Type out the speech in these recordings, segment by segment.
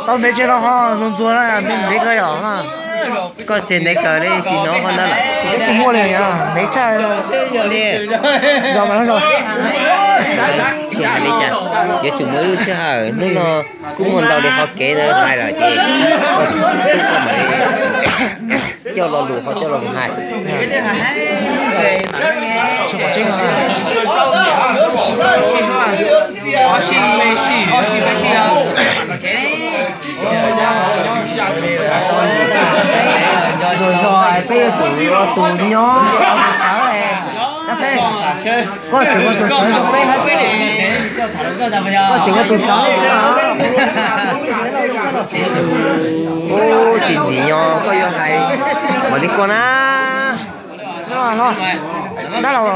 Tau ntev tseg los ho ntxuag ntxuag na, ntev kawg yom na. Koj tseg ntev kawg li tsis hnov qhov ntawd lawm. Tab sis muaj li ntev tshaj. Zos mas no zos. Yuav tsum muaj ib lub sij hawm hnub no kuj muaj ntau li qhov kev ntawd hais lawm ces koj mam li coj lo lus ho coj los hais. Zos zos peb yuav tsum ua tus nyob ua tus sawv. Koj tseem ua tus sawv rau peb hab tsi? Koj tseem ua tus sawv. Ub, tsis ntxim nyob koj yuav hais mam li koj na. Dab laug,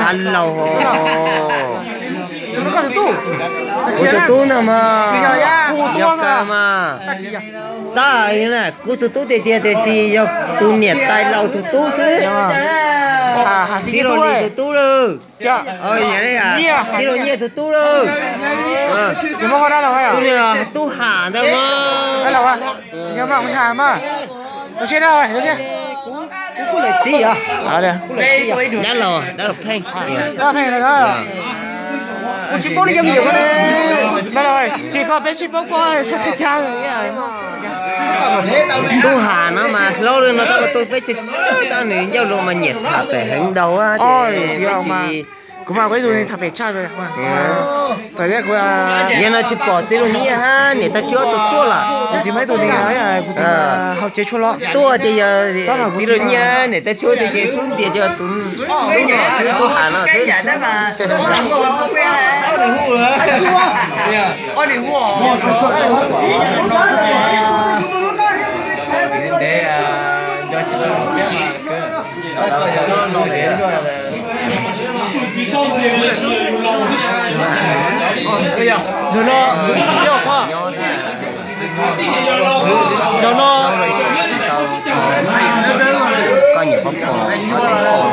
dab laug. Kuv tus tub ntag mas. Yog kawg mas. Tab, kuv tus tub tiag tiag tiam sis yog tus niam tais laus tus tub xwb. Txiv Laug Lis tus tub lawm. Txiv Laug Nyiaj tus tub lawm. Tus niag Tub Ham ntawd mas. Dab laug, dab laug Pheej. Tsis koj peb tsis paub koj. Tub Ham no mas hlob li no tab mas tuaj peb tsis, tab nws ncauj lus mas nyiam tham pem heev dhau ces peb tsis. Kuv mas kuv ib tug tham pem tshaj. Txawm tias kuv, yog no tsis pom Txiv Laug Nyiaj hab niam tais Tswb ob tug tuaj lawm. Kuv tsis muaj ib tug, kuv tsis hau cev tshuaj los. Tuaj ces yog Txiv Laug Nyiaj niam tais Tswb tias ces xub ntiag ces tus tub no xwb, Tub Ham no xwb. Zaum no, zaum no, koj nyiam pom pom, koj tes pom los.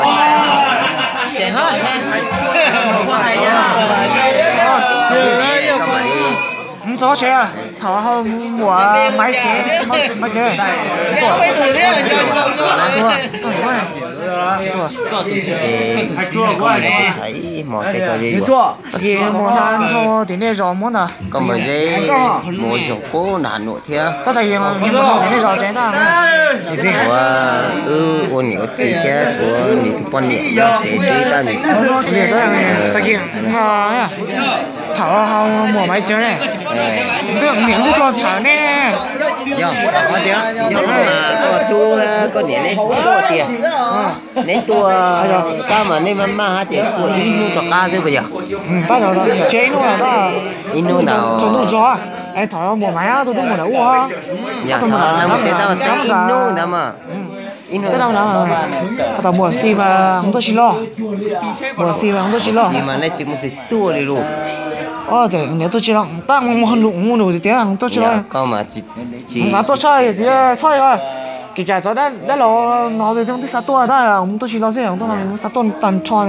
Txog tsev, thaum hau muam Maiv tsev, Maiv tsev. Tag kis mus nrog tim nej zos muab ntag. Koj mus ze, mus ua zog puag nram Has Nuam thiab. Tab sis mus nrog tim nej zos tsev ntag. Tshuav wb ua niam ua txiv thiab tshuav nws tus poj niam nyob tsev xwb tab sis. Tag kis thaum hau muam Maiv tsev ne, niam twb tuaj tshawb nej. Yog, yog, koj tub koj niam neb tuaj tiag. Neb tuaj tab mas nej maj maj hab ces tuaj ib hnub rov qab xwb puas yog? Ib hnub ntawd tsaus ntuj zog. Thaum muam Maiv tuaj tub mus nram ub, yog thaum lawv mus tsev tab mas teb ib hnub ntawd mas. Thaum muam Xis mas kuv tuaj tsis los. Muam Xis mas kuv tuaj tsis los. Xis mas nej tsis muaj tus tuaj li lus. Niam tuaj tsis los tab mus mus nus tias kuv tuaj tsis los. Xav tuaj tshaj txiv txhob, kev cai txog dab laug no twb xav tuaj tab kuv tuaj tsis los xwb, xav tuaj tag nrho.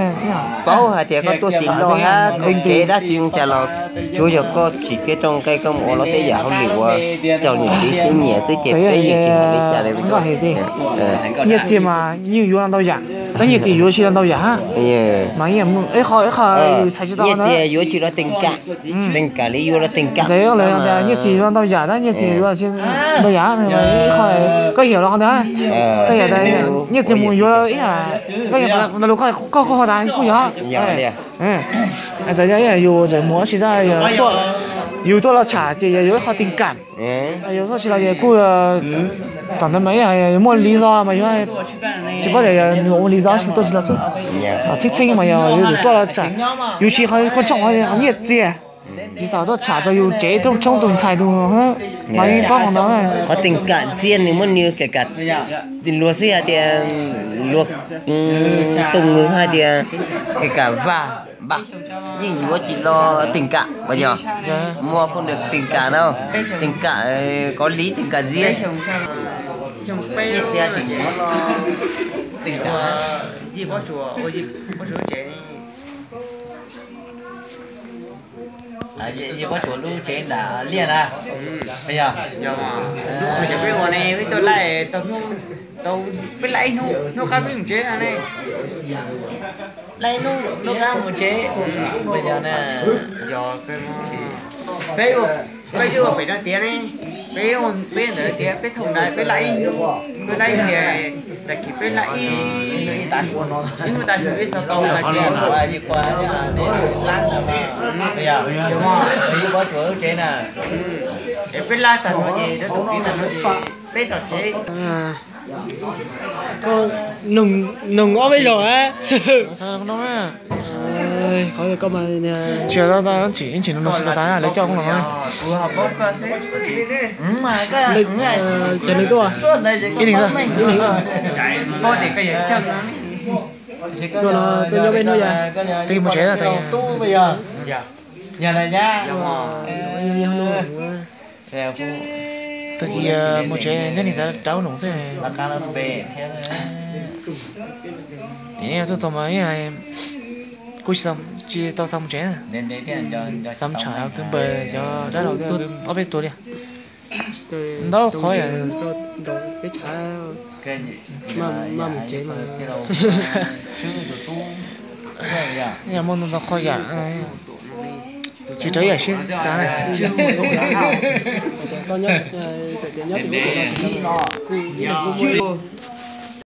Paub hais tias koj tuaj tsis los hab kev dab tsi zoo cas los tsuav yog koj tsis txiav txoj nqe koj mus ua los tej yam hauj lwm uas raug niam txiv sib nyiam xwb ces peb yeej tsis hais li cas li. Nyiaj txiag mas yeej yuav los ntau yam, tab nyiaj txiag yuav tsis los ntau yam hab. Mas ib qho ib qho yus txhais tsis tau. Nyiaj txiag yuav tsis los tees kam, tees kam li yuav los tees kam. Nyiaj txiag yuav ntau yam tab nyiaj txiag yuav ntau yam, ib qho koj hiam los qhov ntawd, koj hiam nyiaj txiag mus yuav ib yam, koj yuav ntau lus koj kuj ho tas kuj yog. Txawm yog yus txawm mus ua si tab yus tuaj los tsham ces yog yus ib qho tees kam. Yus tuaj tsis los kuj tom ntawd mas muaj li zog mas yus tsis paub tias yog nws ua li zog tsis tuaj tsis los xwb. Txheeb txheeb mas yog yus tuaj los tsham, yus tsis qhov tshooj nyiaj txiag, tsis tau tuaj tsham txog yus tsev rooj tshoob tus ntxhais tus mas yeej paub qhov ntawd. Qhov tees kam ntxiag nws muab nws kev kam luag xwb hais tias luag tus nws hais tias kev kam vaj npaj. Yeej yuav tsis los tình cảm mas yog, muaj không được tình cảm đâu, tình cảm có lý, tình cảm riêng. Ib txhia tseem yuav los tình cảm. Yij Pob Tsuas lub tsev nram liaj na. Yog, peb ua ne, peb tuaj laij tau hnub, tau, peb laij ib hnub, hnub qab peb mus tsev no ne. Laij ib hnub, hnub qab mus tsev. Yog na. Yog, peb, peb ua pem no tias ne, peb, peb ntawd tias peb thaum ntawd peb laij ib hnub, peb laij tias tag kis peb laij ib, ib hnub tas su peb xav tau tag kis. Yog, Yij Pob Tsuas lub tsev na. Es peb laij tag no ces, peb tom tsev. Koj noog ob peb zaug a. Qhov koj mas tsis tau, tsis tau tas, lawv coj kuv los no. Cov neeg tuaj. Tuaj no tuaj nyob peb hnub yog. Twb mus tsev, twb mus tsev nyob li ntawd rau noo xwb. Tiam tuaj txog mas kuj tsis tau xa mus tsev, xa mus tsham kwv npawg cov dab laug ob peb tug li. Ntau qhov yam, yam muaj ntau ntau qhov yam tsis raws yam siab xav na.